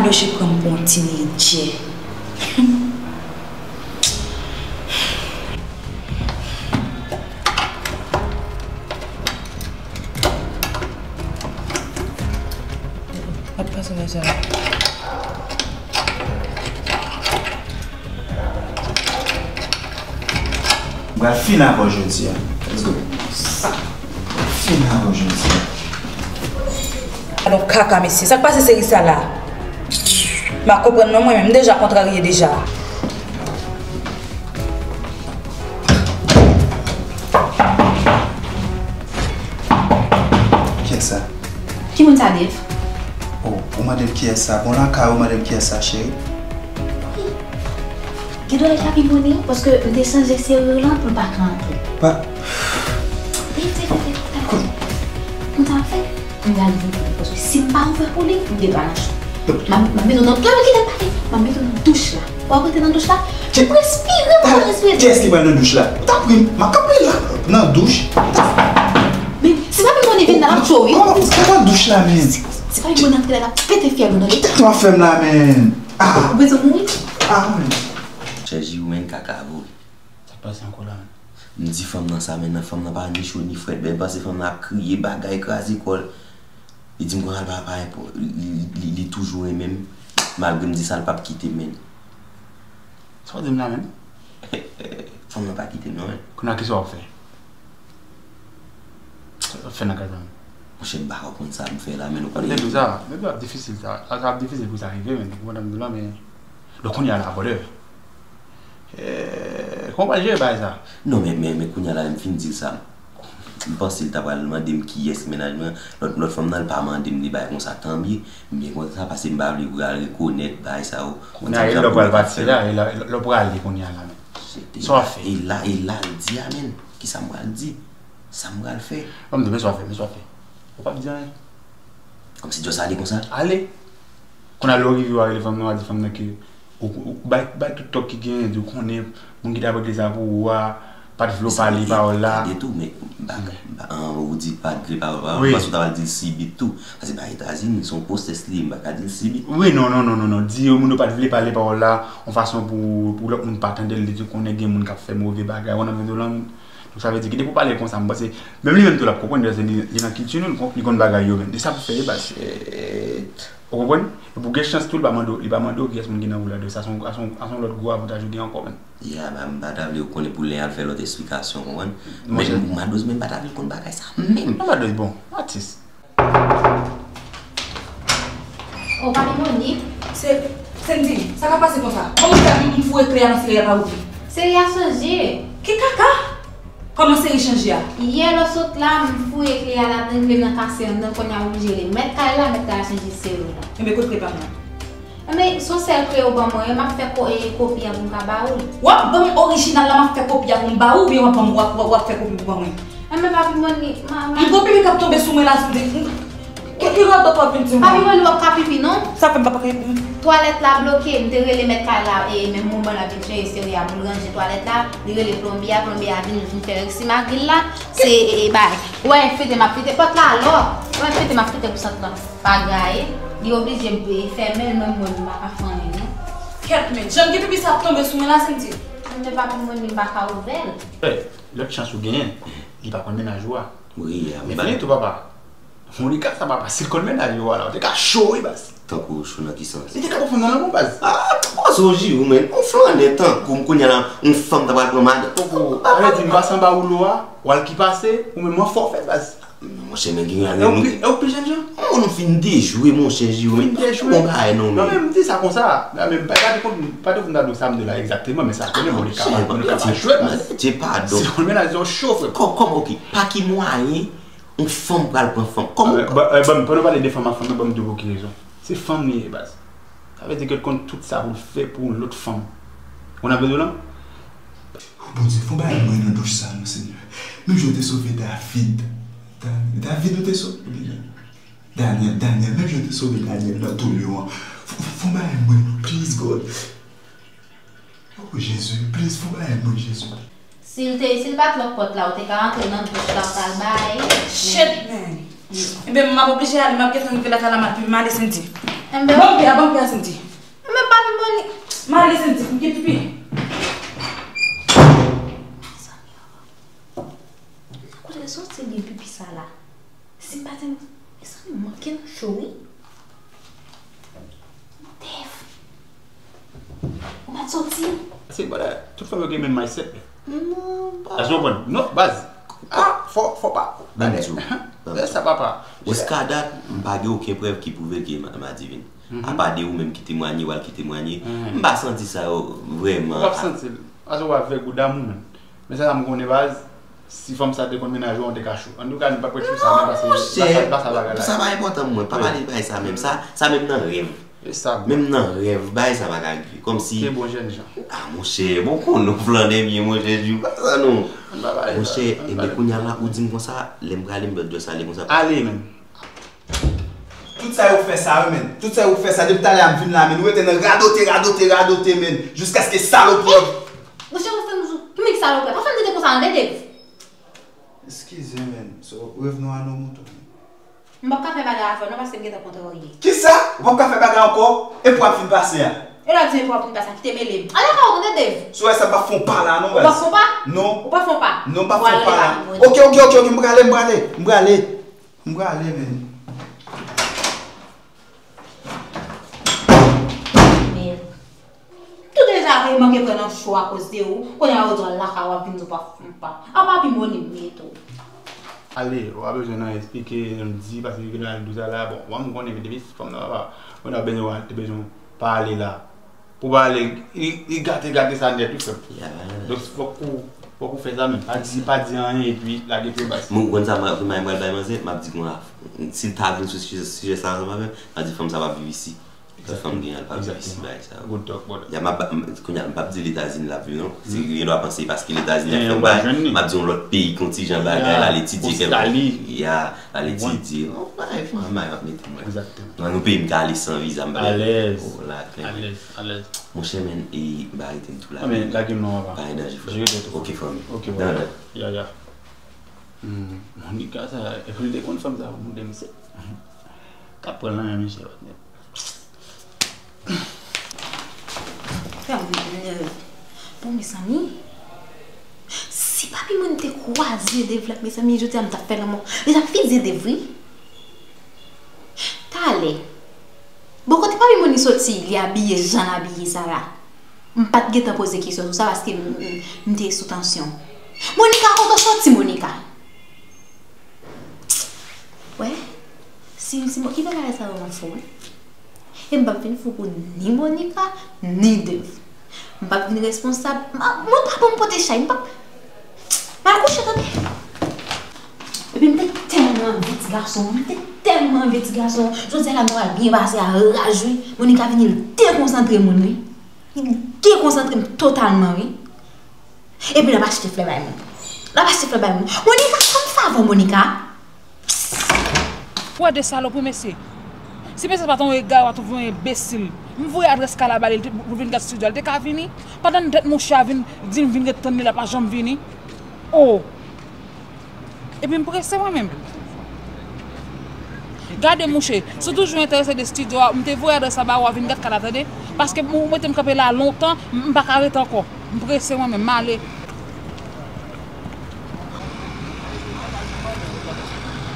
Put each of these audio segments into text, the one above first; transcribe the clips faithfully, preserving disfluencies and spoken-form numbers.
Doche pran m pou yon tinedjè. Ap pase nan sa. M pral fin avè w jodi a. Let's go. Fin avè w jodi a. Alon kaka mesye, sa k pase seri sa la? M pa konprann non mwen menm, m deja kontrarye deja. Kiyès sa? Ki moun sa, Dave? Oh, ou mande m kiyès sa? Bon, lakay ou mande m kiyès sa, cheri? Gen dwa e Papi Moni, paske m te chanje serè lan pou l pa ka antre. Pa. Vite, vite, vite. Kounye a fè, m pral vin pou li, paske si m pa ouvè pou li, m gen dwa nan chou. M ap, m ap mete w nan, non, kite m pale. M ap mete w nan douch la. W ap rete nan douch la? Ou respire, ou pa respire. Kiyès ki pral nan douch la? Tanpri, m ap kanpe la, nan douch. Men, si Papi Moni vin la, l ap tchwe w, wi. Kòman, kòman douch la, men? Si, si Papi Moni antre la, l ap pete fyèl ou nan. Ki tèt w ap fè m la, men? Ah! Ou bezwen mouri? Ah, men. Chèji ou, men, kaka vre. Sa k pase ankò la, menm? M di fanm nan sa, men nan fanm nan pa ni cho ni frèt. Bèl panse fanm nan ap kriye, bagay kraze kò l. Li di m konsa l pa, pa enpò-, li, li, li toujou renmen m. Malgre m di sa, l p ap kite m, menm. Sa w di m la, menm? Fanm nan pa kite m, non, menm. Kounye a, kisa w ap fè? Sa w ap fè nan kay sa, menm? Monchè, m pa konn sa m fè la, menm, ou konnen. Depi sa, depi ap difisil, sa, sa, sa ap difisil pou sa rive, menm. Ou konprann sa m di w la, men, donk, kounye a la, brother. Eh, kòman w pral jere bagay sa? Non, men, men, men kounye a la, lè m fin di l sa, m panse l ta pral mande m kiyès mennaj mwen. Lòt, lòt fanm nan, l pa mande m de bagay konsa, tanbye. M byen kontan sa, paske m pa vle pral rekonèt bagay sa yo. Kounye a, e lè w pral pati la, e lè, lè w prale kounye a la, men. Sa w ap fè? E la, e la, l di a, menm. Kisa m pral di? Sa m pral fè? Ban m di w, men sa w ap fè, men sa w ap fè. Ou p ap di anyen. Kòmsi just ale konsa? Ale. Kounye a lè w rive, w a rele fanm nan, w a di fanm nan ke ou, ou bay, bay tout tòk ki genyen, di w konnen moun ki t ap regle sa pou ou a, pa t vle w pale pawòl la. Gade tou, men, ba, ba, an, ou di pa t vle pale pawòl, wi. M panse w ta pral di l sibit tou. Paske ba Etazini, se yon pwosès li ye, m pa ka di l sibit. Wi, non, non, non, non, non. Di yo moun yo pa t vle pale pawòl la, yon fason pou, pou lòt moun pa tande l, li di w konnen gen moun k ap fè move bagay. Ou konprann sa m di w la? Donk, sa vle di ki depi w pale l konsa, m panse, menm li menm tou l ap konprann, paske li, li nan kilti nou, li kon-, li konn bagay yo, men. E sa pou fè, e baz. Shit. Ou konprann? Epi w gen chans tou, li pa mande w, li pa mande w kiyès moun ki nan ou la, donk sa se yon, sa se yon, sa se yon lòt gwo avantaj ou gen ankò, men. Yeah, ba, m pa ta vle w konnen pou lè y al fè lòt esplikasyon, konprann? Men, monchè, Madoz menm pa ta vle konn bagay sa, menm. Non, Madoz, bon, atis. Oh, Papi Moni. Se, Sendy, sa k ap pase konsa? Kòman w fè m foure kle a nan seri a pa ouvri? Seri a chanje. Ki kaka? Kòman seri chanje a? Yè lè w sot la, m foure kle a ladan, kle m nan kase anndan, kounye a m oblije rele mèt kay la, mèt kay la chanje seri la. Enben, kote kle pa m nan? Enben, se yon sèl kle ou ban mwen, m ap fè ko-, e, kopi a pou m ka ba ou l. W ap ban m orijinal la, m ap fè kopi a pou m ba ou, oubyen w ap ban m, w ap, w ap, w ap fè kopi pou ban mwen? Enben, Papi Moni, ma, ma. M gon pipi k ap tonbe sou mwen la, sou de, ki, ki radòt w ap vin di m la? Papi Moni, w ap ka pipi, non? Sa fè m pa ka pipi. Twalèt la bloke, m te rele mèt kay la, e menm moman l ap vin chanje seri a pou l ranje twalèt la, li rele plonbye a, plonbye a vin, vin fè règ si magil la, se, e, e, bay. Ou wè, fete m ap fete, pòt la lòk. Ou wè, fete m ap fete pou sant lan pa gaye, li oblije, e, fèmen l, menm mwen, m pa ka fè anyen, non. Kèt, men, jan m gen pipi sa ap tonbe sou mwen la, Sendy. Mwen, Papi Moni, m pa ka ouvè l. Lòt chans ou genyen, li pa konn mennaj ou a. Wi, a. Men fini tou, papa. Monica, sa papa, si l konn mennaj ou a la, ou te ka cho, wi, baz. Tankou cho nan ki sans? Li te ka pran fanm nan lanmou, baz. Ah, koze w jire, ou menm. Ou flannè tankou m kounye a la, yon fanm ta pral pran madanm. Tankou, sa vle di, m pase anba woulo a, w al ki pase, ou menm, w an fòfè, baz. Monchè, men gen yon... E ou pi, e ou pi jèn jan? Oh, nou fin dejwe, monchè, jire. Fin dejwe. Bon bagay, non, men. Non, men m di sa konsa. Men pa, pa te konn, pa te konn ta di w sa m di w la egzakteman, men sa konnen Monica, Monica pa jwe, baz. Dye padon. Si l konn mennaj ou cho, frè. Kò-, kòman, oke. Pa ki mwayen yon fanm pral pran fanm? Kòman? Ban, ban, ban nou pale de fanm ak fanm nan, ban m di w pou ki rezon. Se fanm li ye, baz. Sa vle di ke l konn tout sa pou l fè pou yon lòt fanm. Ou konn sa m vle di w la? Oh, Bondye, fè yon bagay pou mwen nan douch sa, non, Senyè. Menm jan w te sove David. Da-, David, ou te sove li, non? Daniel, Daniel, menm jan w te sove Daniel nan tou lyon an. Fè, fè, fè yon bagay pou mwen, non, please, God. Oh, Jezi, please, fè yon bagay pou mwen, Jezi. Si l te, si l pa t lòk pòt la, ou te ka rantre nan douch la, ou t al bay. Shit, man. Enben, m ap oblije ale, m ap gentan rive lakay la, m ap pipi, m ale, Sendy. Enben, ban m kle a, ban m kle a, Cindy. Enben, papi, bon, li. M ale, Cindy, m gen pipi. Mezanmi, kote l soti gen pipi sa la? Si m pa te, mezanmi, manke m cho, wi. Dev, ou pa t soti? Se, bòdè, tout fanm yo gen menm mindset. Non, pa. Èske w konprann? Non, baz. Ah, fò, fò pa. Ban m di w. Ban m di w. Lè sa, papa. Jiskadat, m pa gen okenn prèv ki pwouve ke Ma-, Madi vini. Apa de ou menm ki temwanye, w al ki temwanye. M pa santi sa yo vrèman. Ou p ap santi l. Paske w avèg ou damou, menm. Men sa, sa m konnen, baz, si fanm sa te konn mennaj ou an, ou te ka cho. Antouka, nou pa prèt sou sa, men pase, pase, pase bagay la. Sa pa enpòtan pou mwen, pa pale bagay sa menm. Sa, sa menm nan rèv. E sa, bro. Menm nan rèv, bagay sa pa ka rive. Kòmsi. Te bon jènjan. Ah, monchè, bon, konn nou flannen byen, monchè, di pa sa non. Monchè, enben, kounye a la, ou di m konsa, lè m prale, m pèdi sa, lè konsa. Ale, menm. Tout sa yo fè sa yo, menn. Tout sa yo fè sa, depi talè a m vin la, menn. Ou rete nan radote, radote, radote, menn. Jiskaske salopri. Monchè, ou fè m jou. Ki nèg salopri? Pa fè m tande konsa, tande. Eskize, menn. So, revenons à nos moutons. M p ap ka fè bagay avè w non, paske m gentan kontrarye. Kisa? Ou p ap ka fè bagay ankò? E pou w ap fin pase a? E lè w di e pou w ap fin pase a, kite mele m. Ale kay ou, tande, Dev. Si w wè sa, m p ap fè w pa la non, baz. Ou p ap fè w pa? Non. Ou p ap fè w pa? Non, m p ap fè w pa la. Oke, oke, oke, oke, m prale, m prale. M prale. M prale, menn. Mèd. Tout deja te manke pran nan cho akoz de ou. Kounye a yo di w al lakay ou ap vin di w pa fè m pa. A papi Moni m ye tou. Ale, w pa bezwen nan eksplike, nan di, paske li vin al douz a la. Bon, mwen m konnen, men depi fanm nan pa, mwen nan bezwen, te bezwen pale la. Pou pale, li, li gate, gate sa nèt, wi, frè m. Donk, fòk ou, fòk ou fè sa menm. Pa di, pa di anyen, epi lage pye bas. Mwen, ou konn sa, mwen, mwen, mwen, bay manzè, m ap di konsa, si l ta vin sou sijè, sijè sa ansanm avè m, m ap di fanm sa p ap viv isi. Lòt fanm gen an, l p ap viv isi, bagay sa yo. Good talk, brother. Ya, m ap, m, kounye a, m p ap di Letazini l ap viv, non. Si gen dwa panse, paske Letazini ap fè bagay, m ap di yon lòt peyi, konn ti jan bagay, l al etidye kèlkonk. Ya, l al etidye. Yon bagay, yon bagay ap mete m wè. Nan yon peyi m ka ale san viza, m pa. Alèz. Oh, la, klè. Alèz, alèz. Monchè, men, e, m pa rete m tou la. Men, lage m non, papa. Pa gen danje, frè. Jere tèt ou. Oke, fanmi. Oke, brother. Ya, ya. Hmm, Monica sa, epi l te konn fanm sa, pou de misye. T ap pran l nan men misye, patnè. Fè m nèv. Bon, mezanmi, si papi mwen te kwaze Devlak, mezanmi, jodi a m t ap fè lanmò. Li t ap fizye Dev, wi. Talè. Bon, kote papi Moni soti, li abiye jan l abiye sa la? M pa t gentan poze kesyon sou sa paske m, m, m te sou tansyon. Monica, kote w soti, Monica? Wè, si, si, ki bagay sa yo m ap fè w? E m p ap vin fou pou ni Monica, ni Dev. M p ap vin responsab. M, mwen pa pou m pote chay, m p ap. M al kouche, tande. Epi m te tèlman anvi ti gason an, m te tèlman anvi ti gason an. Jodi a la, nou pral byen pase a raj, wi. Monica vini, l dekonsantre moun, wi. Li dekonsantre m totalman, wi. Epi l ap achte flè bay moun. L ap achte flè bay moun. Monica, fè m favè, Monica. Ou wè de salopri, mesye. Si mesye pa t yon egare, ou vin yon enbesil. M voye adrès kay la ba li, li te, pou vin gad estidyo a, li te ka vini. Pandan tèt mouche a vin di m vin ret tann li, l pa janm vini. Oh! Epi m prese mwen menm. Gade mouche, si w toujou enterese de estidyo a, m te voye adrès la ba ou a, vin gad kay la, tande. Paske ou mete m kanpe la lontan, m, m pa ka rete ankò. M prese mwen menm, m ale.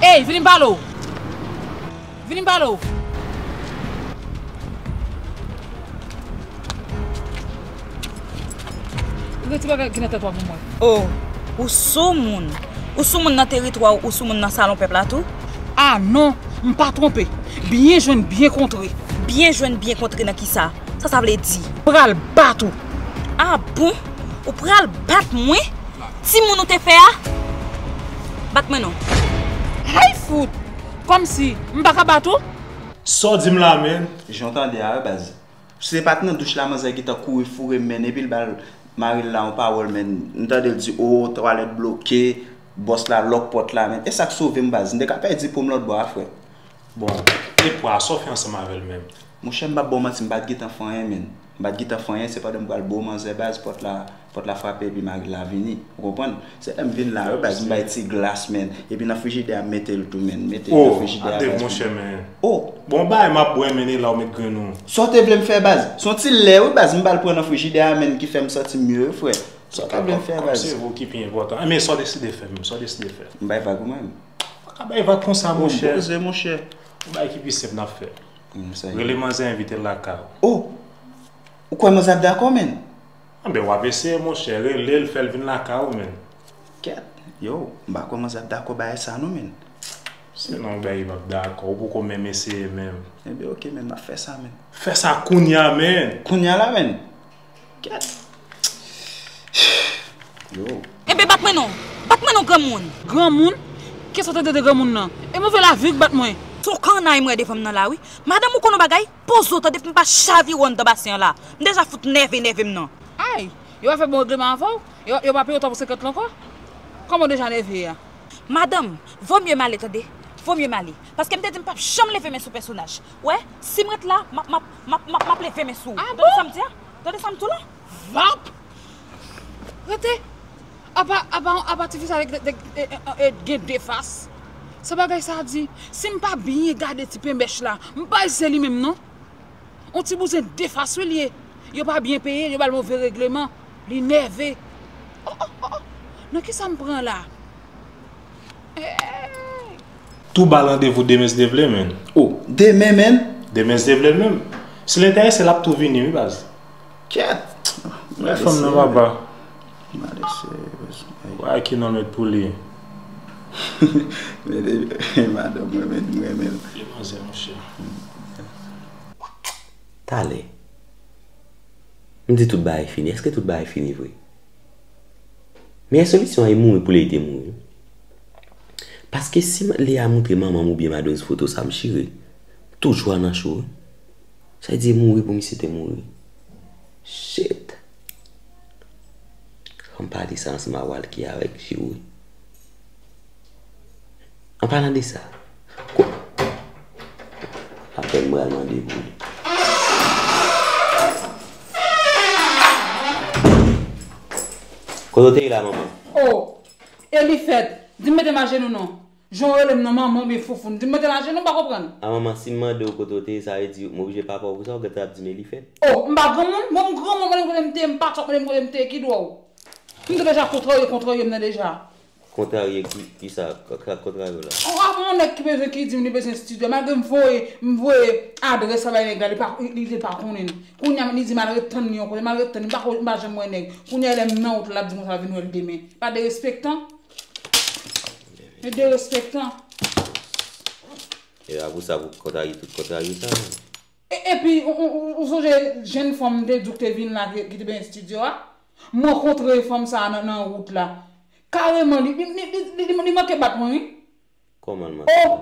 Ey, vini m pale w. Vini m pale w. Rete bagay ki nan tèt ou a pou mwen. Oh, ou soumoun. Ou soumoun nan teritwa w, ou soumoun nan salon pèp la tou? Ah non, m pa twonpe. Byen jwenn, byen kontre. Byen jwenn, byen kontre nan kisa? Sa sa vle di? Pral bat ou. Ah bon? Ou pral bat mwen? Timoun ou te fè a? Bat mwen non. Hey fout! Kòmsi, m pa ka bat ou? Sa w di m la menm? Jan w tande a wi baz. Se pa t nan douch la manzè gentan kouri foure m menn, epi l ba l mari l la yon pawòl menn. M tande l di, o, twalèt bloke, bòs la lòk pòt la menn. E sa k sove m baz. M te ka pèdi po m lòt bò a frè. Bon, e pwa, sa w fè ansanm avè l menm? Monchè, m p ap ba w manti, m pa t gentan fè anyen menn. M pa t gentan fè anyen, se pandan m pral bo manzè baz, pòt la, pòt la frape epi mari l la vini. Ou konprann? Se lè m vin la wi baz, m bay ti glas, men. Epi nan frijidè a, m mete l tou, men. M mete l nan frijidè a, baz. Oh, ap dev, monchè, men. Oh! Bon, bay m ap bwè, men, e la w met grenn ou. Sa w te vle m fè, baz? Se yon ti lè wi baz, m ba l pran nan frijidè a, men, ki fè m santi m mye wi, frè. Sa w te vle m fè, baz? Se vou ki pi enpòtan. Enben, sa w deside fè, menm? Sa w deside fè? M bay vag ou menm? Pa ka bay vag konsa, monchè. Poze, monchè. Yon bagay ki pi senp n ap fè. Rele manzè, envite l lakay ou. Oh! Ou kwè manzè ap dakò, menn? Anben, w ap eseye, monchè. Rele l, fè l vin lakay ou, menn. Kèt. Yo, m pa kwè manzè ap dakò bagay sa non, menn. Se nan yon bagay li p ap dakò. Ou poko menm eseye menm. Enben, oke, menn, m ap fè sa, menn. Fè sa kounye a, menn. Kounye a la, menn. Kèt. Yo. Enben, bat mwen non. Bat mwen non, granmoun. Granmoun? Kisa w tande de granmoun nan? E move lavi w k bat mwen. Se yon kannay m wè devan m nan la, wi. Madanm, ou konn yon bagay? Poze w tande pou m pa chavire w anndan basen an la. M deja fout nève, nève m nan. Ay, yo pa fè bon regleman avè w? Yo, yo pa peye w twa pou senkant lan ankò? Kòman w deja nève a? Madanm, vo mye m ale, tande. Vo mye m ale. Paske m te di m p ap janm leve men sou pèsonaj. Wè, si m ret la, m ap, m ap, m ap, m ap, m ap leve men sou ou. Ah bon? Tande sa m di a? Tande sa m di w la? Vap! Rete! Apa, apa, apa ti fi sa e, e, e, e, gen de fas. Sa bagay sa di, si m pa byen gade ti penbèch la, m pa se li menm non. On ti bouzen de fas wi l ye. Yo pa byen peye, yo ba l move regleman. Li nève. Oh, oh, oh, oh. Nan kisa m pran la? Hey! Tou ba l randevou demen si Dye vle, menn. Oh, demen, menn? Demen si Dye vle l menm. Si l enterese, l ap tou vini, wi, baz. Kèt! Lè fanm nan papa. Malesez. Wa ki non met pou li. Men de, madanm mwen, men m renmen l. Li manzè, monchè. Talè. M di tout bagay fini. Èske tout bagay fini vre? Men solisyon an e mouri pou li te mouri. Paske si Lea montre manman m oubyen Madoz foto sa, m chire. Toujou a nan cho. Sa vle di e mouri pou misye te mouri. Shit. Fò m pale sa ansanm a Walky avèk Chiro. An palan de sa, ko-, apèl m pral mande pou li. Kote w te ye la, manman? Oh, Elifèt, di m mete m ajenou non. Jan w rele m nan manman oubyen foufoun, di m mete m ajenou, m pa konprann. A manman, si m mande w kote w te ye, sa vle di m oblije papa w pou sa, ou gentan ap di m Elifèt? Oh, m pa granmoun, bon m granmoun, mande m kote m te ye, m pa t ap mande m kote m te ye, ki dwa w? M te deja kontrarye, kontrarye m nan deja. Kontrarye ki, kisa, k-, k-, kontrarye w la? Oh, avan yon nèg ki bezwen, ki di m li bezwen estidyo, malgre m voye, m voye adrès la bay nèg la, li pa, li, li pa konnen. Kounye a, li di m al ret tann li yon kote, m al ret tann li, m pa ko-, m pa janm wè nèg. Kounye a, lè m nan wout la, l ap di m konsa, vin wè l demen. Pa derespektan. Men derespektan. E a pou sa, pou kontrarye tout kontrarye sa, non? E, epi, ou, ou, ou, ou sonje jenn fanm m te di w k te vin la, ki, ki te benyen estidyo a? M rankontre fanm sa a nan, nan wout la. Kareman, li, li, li, li, li, li manke bat mwen, wi. Kòman l manke? Oh!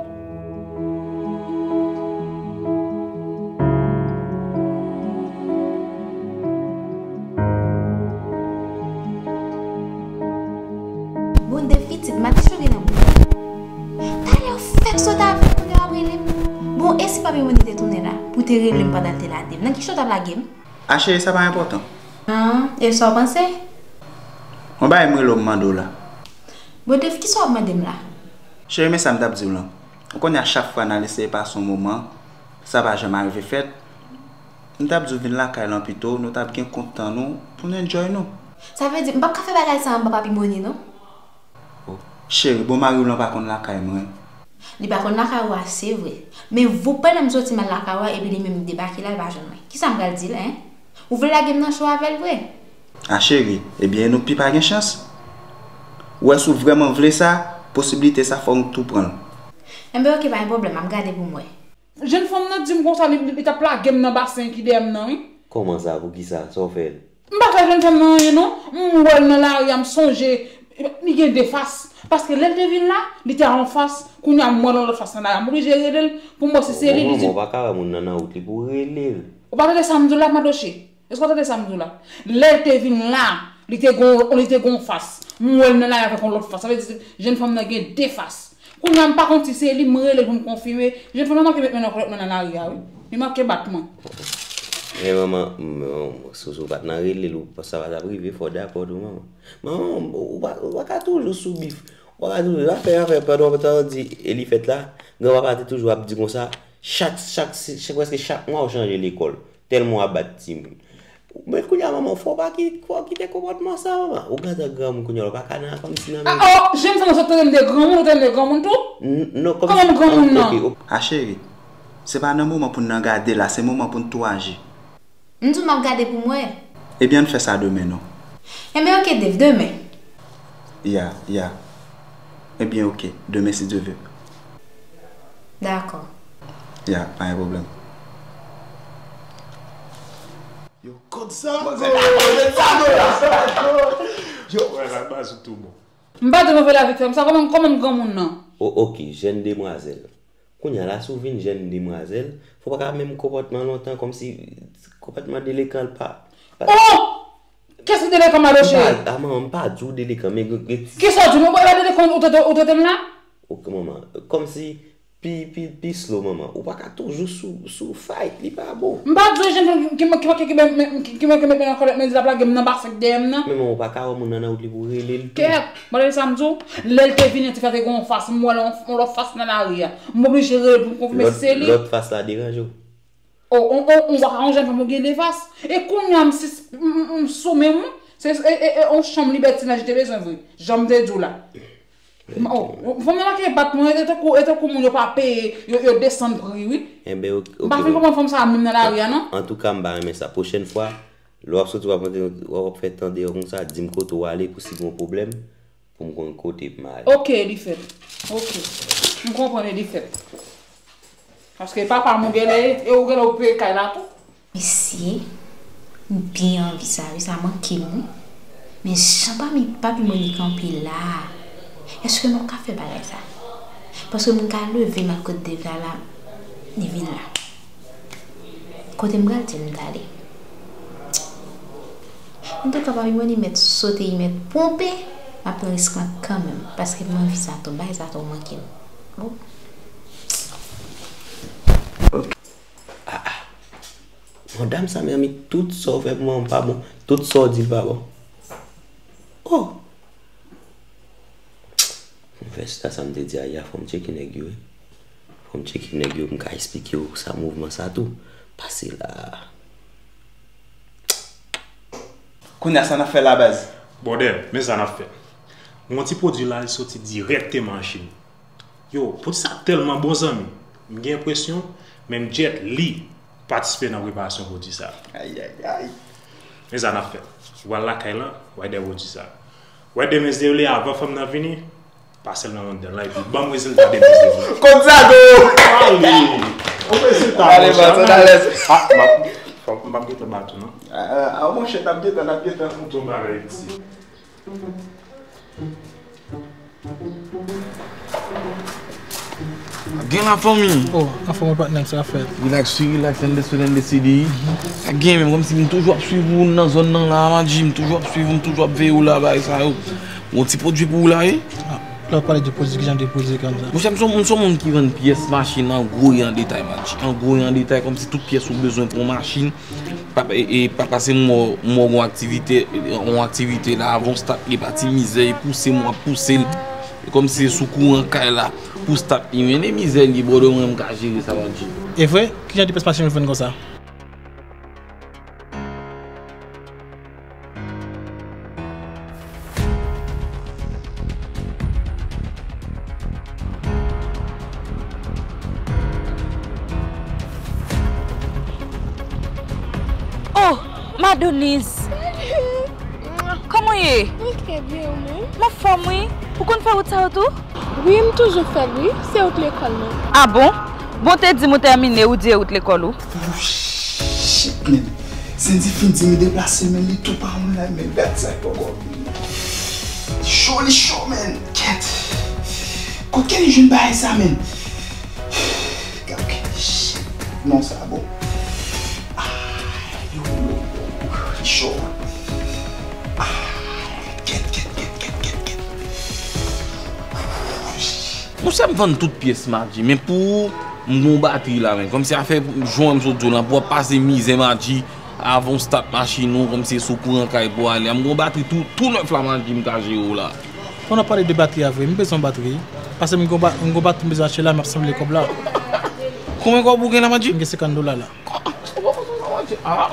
Bon, de pitit, m ap chire nan bouda. Talè w fèk sot avè m, kounye a w ap rele m. Bon, e si papi Moni te tounen la, pou te rele m pandan l te lage m? Nan ki cho w t ap lage m? A cheri, sa pa enpòtan. Ah, e sa w panse? Yon bagay m rele w m mande w la. Bon, Dave, kisa w ap mande m la? Cheri, men sa m t ap di w lan. Ou konnen a chak fwa n al eseye pase yon moman, sa pa janm arive fèt. M t ap di w vin lakay lan pito, nou t ap gen kont tan nou pou n enjoy nou. Sa vle di, m p ap ka fè bagay sa anba papi Moni, non? Oh. Cheri, bon mari w lan pa konn lakay mwen. Li pa konn lakay ou a, se vre. Men vou pandan m soti m al lakay ou a, epi li menm li debake la, li pa jwenn mwen. Kisa m pral di l, en? Ou vle lage m nan cho avè l vre? A cheri, ebyen e nou k pi pa gen chans. Ou wè si w vrèman vle sa, posiblite sa fò w tou pran l. Enben oke, pa gen pwoblèm, m ap gade pou m wè. Jenn fanm nan di m konsa, li, li, li t ap lage m nan basen ki dèyè m nan, wi. Kòman sa? Poukisa? Sa w fè l? M pa fè jenn fanm nan anyen, non. M wè l nan lari a, m sonje, li gen de fas. Paske lè l te vin la, li te a yon fas, kounye a m wè l yon lòt fas nan lari a. M oblije rele l pou m wè si se li, li di. Bon, manman, w pa ka wè moun nan nan wout li pou w rele l. Ou pa tande sa m di w la, Madoche? Èske w tande sa m di w la? Lè l te vin la, li te gon, li te gon fas. M wè l nan lari avèk yon lòt fas. Sa vle di, jenn fanm nan gen de fas. Kounye a, m pa konn si se li, m rele l pou m konfime. Jenn fanm nan manke met men nan kolèt mwen nan lari a, wi. Li manke bat mwen. Men manman, manman, si w pa t nan rele l, ou, sa pa t ap rive, fò w dakò tou, manman. Manman, ou pa, ou pa ka toujou sou bif. Ou pa ka toujou, afè, afè, pandan w ap di Elifèt la, granpapa te toujou ap di konsa, chak, chak, chak, prèske chak mwa ou chanje lekòl. Tèlman w ap bat timoun. Men kounye a, manman, fò w pa ki-, fò w kite konpòtman sa, manman. Ou gade granmoun kounye a, ou pa ka nan kòmsi nan men. Ah, oh, jèn sa nan sot tande m de granmoun, ou tande m de granmoun tou? N-, non, kòmsi. Kòman m granmoun nan? Ok, ok. A cheri, se pa nan moman pou n nan gade la, se moman pou n tou aji. M di w m ap gade pou m wè. Ebyen, ann fè sa demen, non? Enben, oke, Dave, demen. Ya, ya. Ebyen, oke, demen, si Dye vle. Dakò. Ya, pa gen pwoblèm. Yo, kot sa go! Kot sa go la! Yo, wè la, baz ou tou bon. M pa di move lavi fè m sa, kòman, kòman m granmoun nan? O, oke, jèn demwazèl. Kounye a la, si w vin jèn demwazèl, fò w pa ka menm konpòtman lontan, kòmsi konpòtman delekan l pa, pa. Oh! Kiyès ki delekan, Madoche? M pa, a, manman, m pa di w delekan, men gen, gen ti. Kisa w di m? Ou pa delekan, ou trete, ou trete m la? Ok, manman. Kòmsi pi, pi, pi slow, manman. Ou pa ka toujou sou, sou fight, li pa bon. M pa di w jèn fanm ki, ki, ki, ki, ki, ki, ki, ki mete men nan kòlèt, men di l ap lage m nan basèk dèyè m nan. Men manman, ou pa ka wè moun nan nan wout li pou w rele l tou. Kèt, mande sa m di w, lè l te vini an ti fè te gen yon fas, m wè l yon, yon lòt fas nan lari a. M oblije rele l pou m konfime si se li. Lòt, lòt fas la deranje w? Oh, on, on, on, on, on jèn fanm ou gen de fas. E kounye a m sis, m, m, m sou men m, se, e, e, e, on chanm libètinaj li te bezwen vre. Jan m te di w la. M, oh, fanm nan manke bat mwen, e tankou, e tankou moun yo pa peye, yo, yo desann pri, wi. Enben, ok, ok, m pa fin konprann fanm sa a menm nan lari a, non. Antouka, m pa renmen sa. Pwochèn fwa, lè w ap soti, w ap rantre, w ap fè tan deyò konsa, di m kote w ale pou si gen yon pwoblèm, pou m konn kote pou m ale. Ok, Elifèt. Ok. M konprann, Elifèt. Paske papa m ou genlè, e ou genlè ou peye kay la tou. Mesye, m byen anvi sa wi, sa manke m wi. Men jan papi, papi Monica kanpe la a, èske nou ka fè bagay sa? Paske m ka leve m al kot Dave la, li vin la. Kote m pral di l m t ale? Antouka, papi Moni mèt sote, li mèt ponpe, m ap pran risk lan kanmenm, paske m anvi sa tou, bagay sa tou manke m. Oh. Ok. Ah, ah. Madam sa, mezanmi, tout sa w fè pou mwen pa bon. Tout sa w di l pa bon. Oh! M fè chita sa m te di a yè, fò m tcheke nèg yo, wi. Fò m tcheke nèg yo, m ka esplike w sa mouvman sa tou. Pase la. Kounye a, sa n ap fè la, baz? Brother, men sa n ap fè. Gon ti pwodui la, li soti dirèkteman an Chin. Yo, pwodui sa tèlman bon, zanmi. M gen enpresyon, menm Jet Li patisipe nan preparasyon pwodui sa. Ay, ay, ay. Men sa n ap fè. W al lakay lan, w al dèyè pwodui sa. W al dèyè pwodui sa. Wè, demen, si Dye vle, avan fanm nan vini, pase l nan London la, epi ban m rezilta demen, si Dye vle. Kot zago! Ale! Yon rezilta, ale, monchè, baz, ale. Ah, m ap, fò, m ap gentan bat ou, non? Ah, ah, monchè, n ap gentan, n ap gentan. Ou tonbe avè isi. Gen la fanmi. Oh, anfòm wi patnè, sa fèt. Relax, wi, relax, and this, and this, D. Gen menm, kòmsi m toujou ap swiv ou nan zòn nan la, Madji, m toujou ap swiv ou, m toujou ap veye ou la, bagay sa yo. Gon ti pwodui pou ou la, wi. Ah, lè w pale de pwodui, kijan de pwodui kòmsa? Monchè, m se yon, m se yon moun ki vann pyès machin an gwo e an detay, Madji. An gwo e an detay, kòmsi tout pyès ou bezwen pou yon machin. Pa, e, e, pa pase m wè w, m wè w gon aktivite, yon aktivite la, avan w start li, e pa ti mizè, e pouse m w ap pouse l. E kòmsi se sou kouran kay la pou start li, men e mizè li, brother, mwen m ka jere sa, Madji. E vre? Kijan de pyès machin ou jwenn konsa? Oh, Madonise! Salut! Kòman w ye? Mwen trè byen, ou menm? M anfòm, wi. Ou konn fè wout sa yo tou? Wi, m toujou fè l, wi. Se wout lekòl mwen. Ah bon? Bon, te di m ou tèmine, ou di e wout lekòl ou. Oh, shit, man. Sandy fin di m deplase, men li tou pa moun la, men gad sa poko. Li cho, li cho, man. Kèt. Kot Kenny jwenn bagay sa, man? Gad Kenny, shit. Non, sa bon. Ah, yo, yo, yo. Li cho. Ah, kèt, kèt, kèt, kèt, kèt, kèt. Monchè, m vann tout pyès, Madji, men pou M gen yon batri la, men. Kòmsi afè jwenn m sot di w lan, pou w ap pase mizè, Madji, avè yon stat machin ou, kòmsi sou kouran kay pou ale. M gen yon batri tou, tou nèf la, Madji, m ka jere w la. Pandan w ap pale de batri a vre, m bezwen yon batri. Paske m gen yon ba-, m gen yon batri m bezwen achte la, m ap sanble kòb la. Konbyen kòb ou gen la, Madji? M gen senkant dola la. Kò-, kòman konsa, Madji? Ah.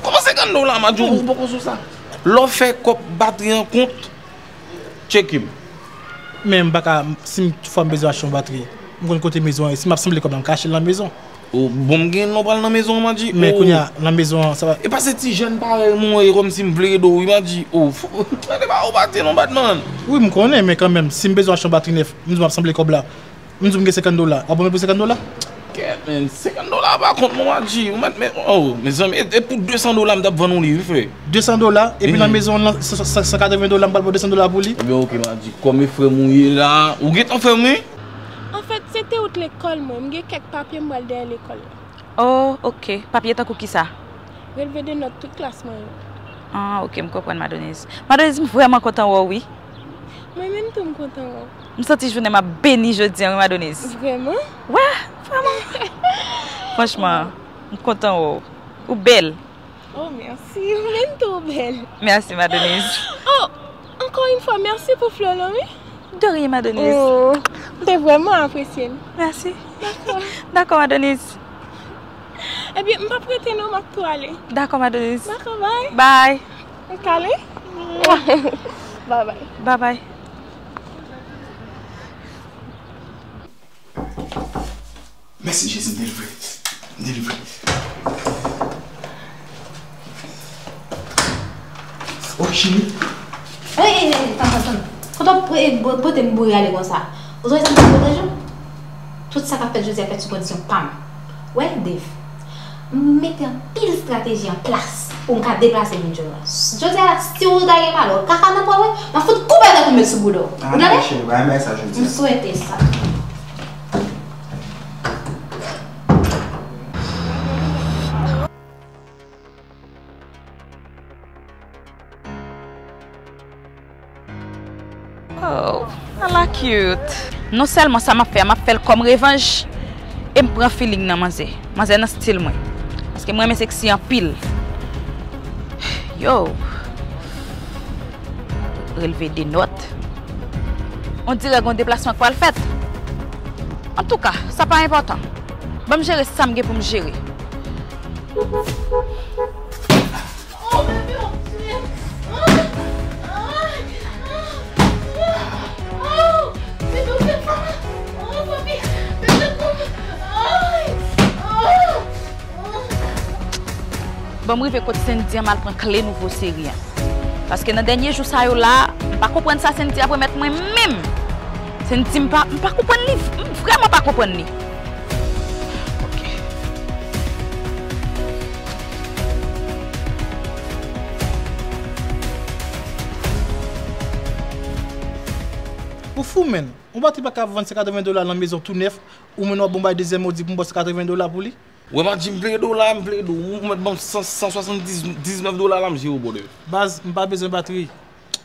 Kòman senkant dola, Madji? Ou poko sou sa? Lè w fè kòb batri an kont, tcheke m. Men m pa ka, si m, toutfwa m bezwen achte yon batri, m konn kote mezon an ye. Si m ap sanble kòb la, m ka achte l nan mezon. Oh, bon, m gen non pral nan mezon an, Madji. Men kounye a, nan mezon an, sa va. E pa se ti jèn parèy mwen, e kòmsi m vle ede w, wi, Madji. Oh, fò, tande ba ou batri non, Batman. Wi, m konnen, men kanmenm, si m bezwen achte yon batri nèf, m di w m ap sanble kòb la. M di w m gen senkant dola. W ap ban m pou senkant dola? Kèt, men, senkant dola pa kont non, Madji. Ou mèt, men, oh, mezanmi, e, e pou de san dola m t ap vann ou li, wi, frè. De san dola, epi nan mezon an, san, san, san katreven dola, m pral ba w de san dola pou li. Ebyen, oke, Madji, kòm e frè m ou ye la, ou gentan frè m, wi? Anfèt, se te wout lekòl mwen. M gen kèk papye m pral dèyè lekòl la. Oh, oke. Papye tankou kisa? Relve de nòt tout klas mwen yo. Ah, oke, m konprann, Madoniz. Madoniz, m vrèman kontan wè w, wi. Mwen menm tou, m kontan wè w. M santi jounen m ap beni jodi a, wi, Madoniz. Vrèman? Wi, vrèman. Franchman, m kontan wè w. Ou bèl. Oh, mèsi. Ou menm tou, ou bèl. Mèsi, Madoniz. Oh, ankò yon fwa, mèsi pou flè w lan, wi. De rien, Madoniz. Oh, m te vrèman apresye l. Mèsi. Dakò. Dakò, Madoniz. Ebyen, m p ap rete non, m ap tou ale. Dakò, Madoniz. Dakò, bye. Bye. M k ale. Bye bye. Bye bye. Mèsi Jezi, m delivre. M delivre. Wi, cheri. Ey, ey, ey, tann, tann, tann. Kote w ap, e, bo-, pote m boure ale konsa? Ou sonje sa m te pwoteje w? Tout sa k ap fèt jodi a fèt sou kondisyon pa m. Wè, Dave, m mete anpil estrateji an plas pou m ka deplase vin jwenn ou. Jodi a, si w ta gen malè, w kaka nan pòl, wi, m ap fout koupe tèt ou met sou bouda w. Ou tande? Ah, cheri, pa renmen sa jodi a. M swete sa. Oh, ala cute. Non sèlman sa m ap fè a, m ap fè l kòm revanj, e m pran feeling nan manzè. Manzè nan stil mwen. Paske mwen renmen seksi anpil. Yo. Relve de nòt. On dirè gon deplasman k pral fèt. Antouka, sa pa enpòtan. Ban m jere sa m gen pou m jere. Bon, m rive kot Sendy an, m al pran kle nouvo seri an. Paske nan dènye jou sa yo la, m pa konprann sa Sendy ap remèt mwen menm. Sendy, m pa, m pa konprann li, m vrèman pa konprann li. Ok. Ou fou, menn. Yon batri pa ka vann se katreven dola nan mezon tou nèf, ou menm w ap bon bay dezyèm, ou di pou m ba w se katreven dola pou li? Wè, Madji, m vle dola, m vle do, ou mèt ban m san, san swasanndiznèf dola la, m jere w, brother. Baz, m pa bezwen batri.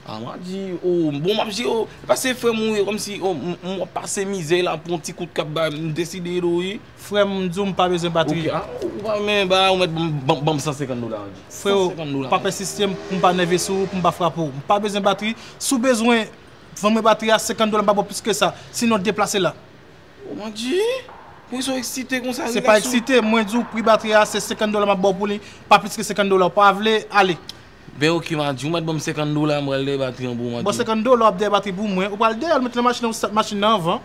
Ah, Madji, oh, bon, m ap jere w. Pase frè m ou ye, kòmsi, oh, m, m ap pase mizè la pou yon ti kout k ap bay, m deside ede w, wi. Frè m, m di w m pa bezwen batri. Ok, ah, ou pa renmen ba, ou mèt ban m, ban, ban m san senkant dola, Madji. Freo, san senkant dola, pa pèsiste m, pou m pa nève sou ou, pou m pa frape w. M pa bezwen batri. Si w bezwen, vann mwen batri a, senkant dola, m pa ba w plis ke sa. Sinon, deplase la. Ou mandi? Poukisa w eksite konsa? Se pa eksite, mwen di w pri batri a se senkant dola m ap ba w pou li, pa plis ke senkant dola, ou pa vle, ale. Ben oke, mandi, ou mèt ban m senkant dola, m pral dèyè batri an pou ou, mandi. Bon, senkant dola w ap dèyè batri pou mwen, ou pral dèyè l, mete nan machin nan, ou stat machin nan anvan.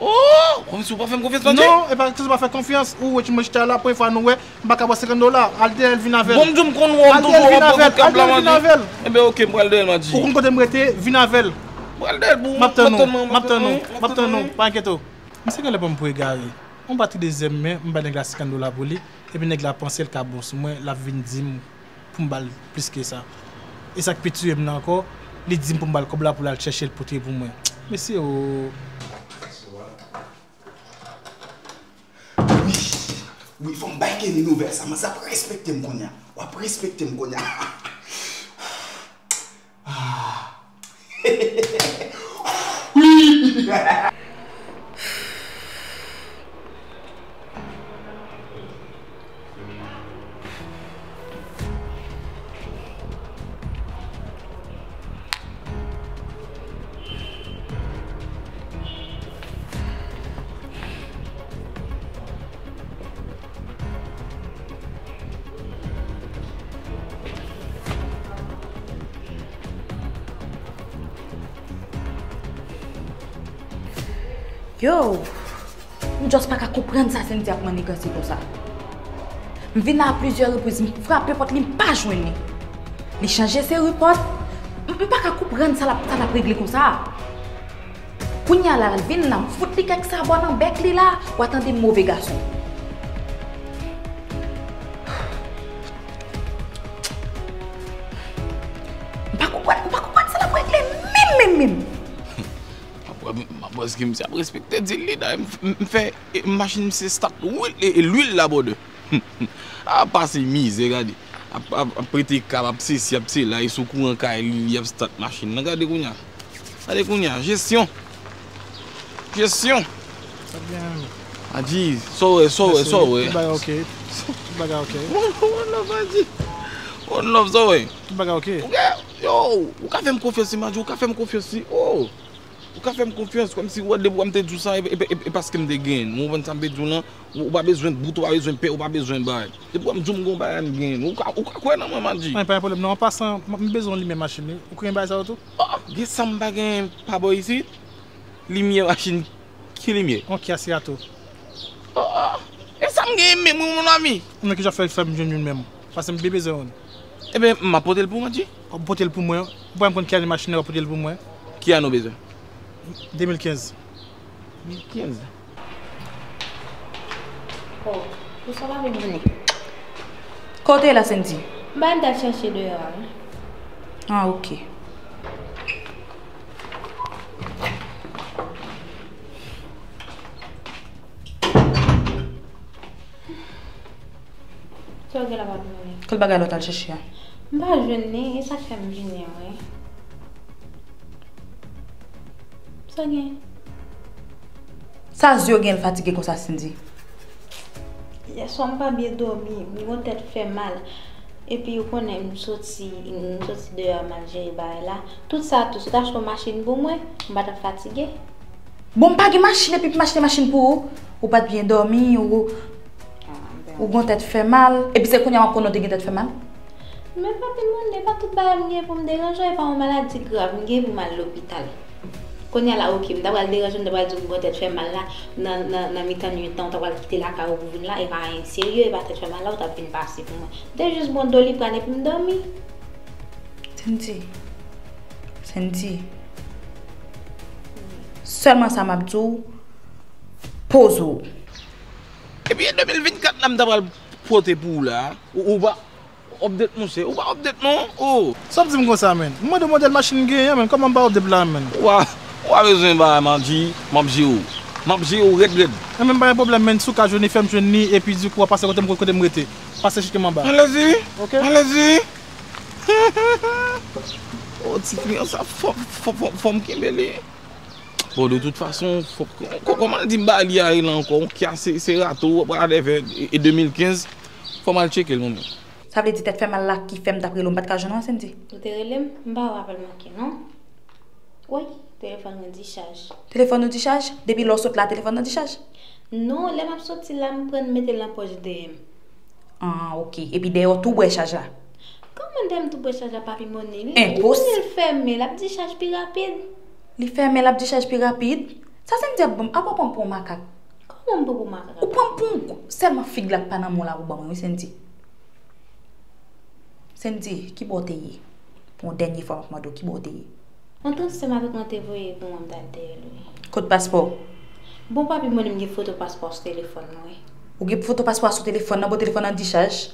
Oh, kòmsi ou pa fè m konfyans, mandi? Non, e pa kesyon pa fè konfyans, ou wè mwen chita la, premye fwa nou wè, m pa ka ba w senkant dola, al dèyè l, vin avè l. Bon, m di w m konn wè w toujou w ap pran kout kab la, mandi. Al dèyè l, vin avè l. Enben oke, m pral dèyè l, mandi. Ou konn kote m rete, vin avè l. M pral dèyè l pou ou. M ap tann ou, m ap tann ou, m ap tann ou, pa enkyete w. Misye genlè pran m pou egare. Yon batri dezyèm men, m bay nèg la senkant dola pou li, epi nèg la panse l ka bon sou mwen, l ap vin di m pou m ba l plis ke sa. E sa k pi tiye m nan ankò, li di m pou m ba l kòb la pou l al chèche l pote pou mwen. Mesye o. Wi, wi, fò m bay Kenny nouvèl sa, manzè ap respekte m kounye a. W ap respekte m kounye a. Ah. Wi. Yo, m just pa ka konprann sa Sendy ap maniganse konsa. M vin la a plizyè repriz, m frape pòt li, m pa jwenn li. Li chanje seri pòt. M, m pa ka konprann sa l ap, sa l ap regle konsa. Kounye a la, l vin la, m fout li kèk sabò nan bèk li la, w a tande move gason. M pa konprann, m pa konprann sa l ap regle menm, menm, menm. M ap wè, m ap wè si misye ap respekte dil li, dayè m, m, m fè, e, machin misye stat lwil, e, e lwil la, brother. A, pase mizè, gade. Ap, ap, ap prete kab, ap sesi, ap sela, e sou kouran kay li, li ap stat machin nan. Gade kounye a. Gade kounye a. Jesyon. Jesyon. Sa byen. Adji, sa w wè, sa w wè, sa w wè. Tout bagay ok. Tout bagay ok. One, one love, Adji. One love, sa w wè. Tout bagay ok. Ou ka, yo, ou ka fè m konfyans, wi, Adji, ou ka fè m konfyans, wi. Oh. Ou ka fè m konfyans, kòmsi w wè depi w wè m te di w sa, e, e, e, e paske m te genyen l. Ou konprann sa m vle di w lan? Ou, ou pa bezwen bout, ou pa bezwen pè, ou pa bezwen bagay. Depi w wè m di w m gen yon bagay, m genyen l. Ou ka, ou ka kwè nan mwen, Adji. Mwen, pa gen pwoblèm, non, an pasan, m, m bezwen limyè machin li. Ou ka gen bagay sa yo tou? Oh, gen sa m pa genyen pa bò isit? Limyè machin, ki limyè? Yon kiyè Cerato. Oh, oh. E sa m genyen menm, wi, mon ami. Ou menm ki jan fè, fè m jwenn youn menm. Paske m byen bezwen youn. Ebyen, m ap pote l pou w, Adji. W ap pote l pou mwen. Ou pa menm konn ki ane machin nan, w ap pote l pou mwen. Ki ane w bezwen? De mil kenz. De mil kenz? Oh, ou sa pa vin vini? Kote la, Sendy? M pa, m t al chache deyò a, wi. Ah, ok. Sa w gen la, pa vin vini? Kot bagay la w t al chache a? M pa jwenn li, e sa k fè m vini an, wi. Sa gen? Sa zye w gen l fatige konsa, Sendy? Yèswa m pa byen dòmi, m gen yon tèt fè mal. Epi ou konnen m soti, m soti deyò m al jere bagay la. Tout sa tou, si w t achte yon machin pou mwen, m pa t ap fatige. Bon, m pa gen machin epi m achte machin pou ou. Ou pa t byen dòmi, ou, ou gen yon tèt fè mal. Epi se kounye a w ap konnen w te gen tèt fè mal? Men pa pi moun, e pa tout bagay m gen pou m deranje w, e pa yon maladi grav m gen pou m al lopital. Kounye a la, oke, m ta pral deranje w, m ta pral di w m gen tèt fè mal la, nan, nan, nan mitan nuit lan, w ta pral kite lakay ou pou vin la, e pa anyen serye, e pa tèt fè mal la, ou t ap vin pase pou mwen. M te jis bon Doliprane pou m dòmi. Sendy. Sendy. Sèlman sa m ap di w, poze w. Epi e de mil vennkat la m ta pral pote pou w la, ou, ou pa update monchè, ou pa update non, oh. Sa w ap di m konsa, menn? M mande w modèl machin m genyen an, menn, kòman m pa update la, menn? Ou pa, ou pa bezwen ba m, Adji, m ap jere w. M ap jere w rèd rèd. Enben, m pa gen pwoblèm, menn, si w ka jwenn li, fè m jwenn li, epi dikou w ap pase kote m, kote m rete. Pase chèche m anba. Allez-y. Ok? Allez-y. Oh, ti kliyan sa, fò, fò, fò, fò m kenbe li. Bon, de tout fason, fòk, kò-, kòman l di m ba li a rele ankò? Yon kiyè Cerato, w ap pral avè e, e de mil kenz, fò m al tcheke l mwen menm. Sa vle di tèt fè mal la ki fè m t ap rele w, m pa t ka jwenn ou, Sendy? Ou te rele m? M pa rapèl manke, non. Woy, telefòn mwen dichaj. Telefòn ou dichaj? Depi lè w sot la, telefòn nan dichaj? Non, lè m ap soti la, m pran l mete l nan pòch dèyè m. Ah, ok. Epi dèyè w tou bwè chaj la? Kòman dèyè m tou bwè chaj la, Papi Mone? Li, li Enpos- kounye a l fèmen, l ap dichaj pi rapid. Li fèmen, l ap dichaj pi rapid? Sa Sendy ap ban m? Apa w pran m pou yon makak? Kòman m pran w pou makak? Ou pran m pou yon, sèlman fig la k pa nan men w la ou ban mwen, wi, Sendy. Sendy, ki bò w te ye? Pou yon dènye fwa, m ap mande w, ki bò w te ye? Yon transfè matant mwen te voye pou mwen, m t al dèyè l, wi. Kot paspò w? Bon, Papi Mone, m gen foto paspò a sou telefòn mwen, wi. Ou gen foto paspò a sou telefòn nan, bon, telefòn nan dichaj?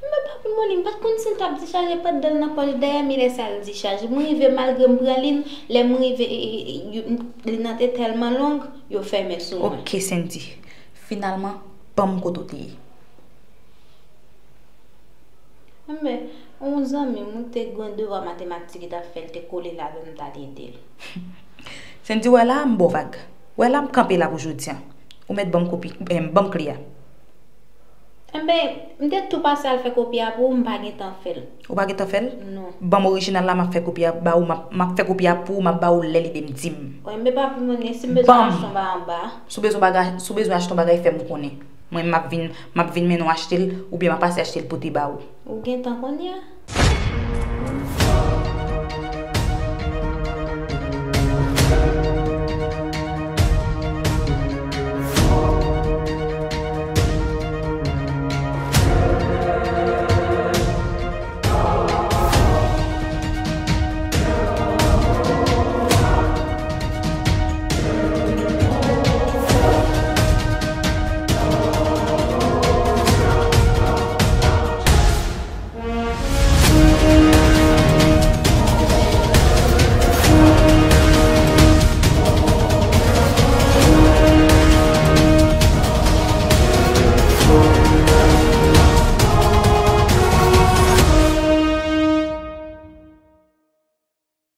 Men Papi Mone, m pa t konn si l t ap dichaje, pandan l nan pòch dèyè m, e lè sa l dichaj. Mwen rive, malgre m pran li, lè m rive, e, e, e, yo, m, li nan te tèlman long, yo fèmen sou mwen. Ok, Sendy. Finalman, ban m kote w te ye. Enben, yon zanmi m, wi, te gen yon devwa matematik li t ap fè, l te kole ladan m t al ede l. Sendy, wè la, m ba w vag. Wè la, m kanpe la pou jodi a. Ou mèt ban m kopi, em, ban m kle a. Enben, m te tou pase al fè kopi a pou ou, m pa gen tan fè l. Ou pa gen tan fè l? Non. Ban m orijinal la, m ap fè kopi a ba ou, m ap, m ap fè kopi a pou ou, m ap ba ou lè li de m di m. Wi, men Papi Mone, si m bezwen achte yon bagay anba. Si w bezwen bagay, si w bezwen achte yon bagay, fè m konnen. Mwen, m ap vin, m ap vin mennen w achte l, oubyen m ap pase achte l pote ba ou. Ou gen tan kounye a?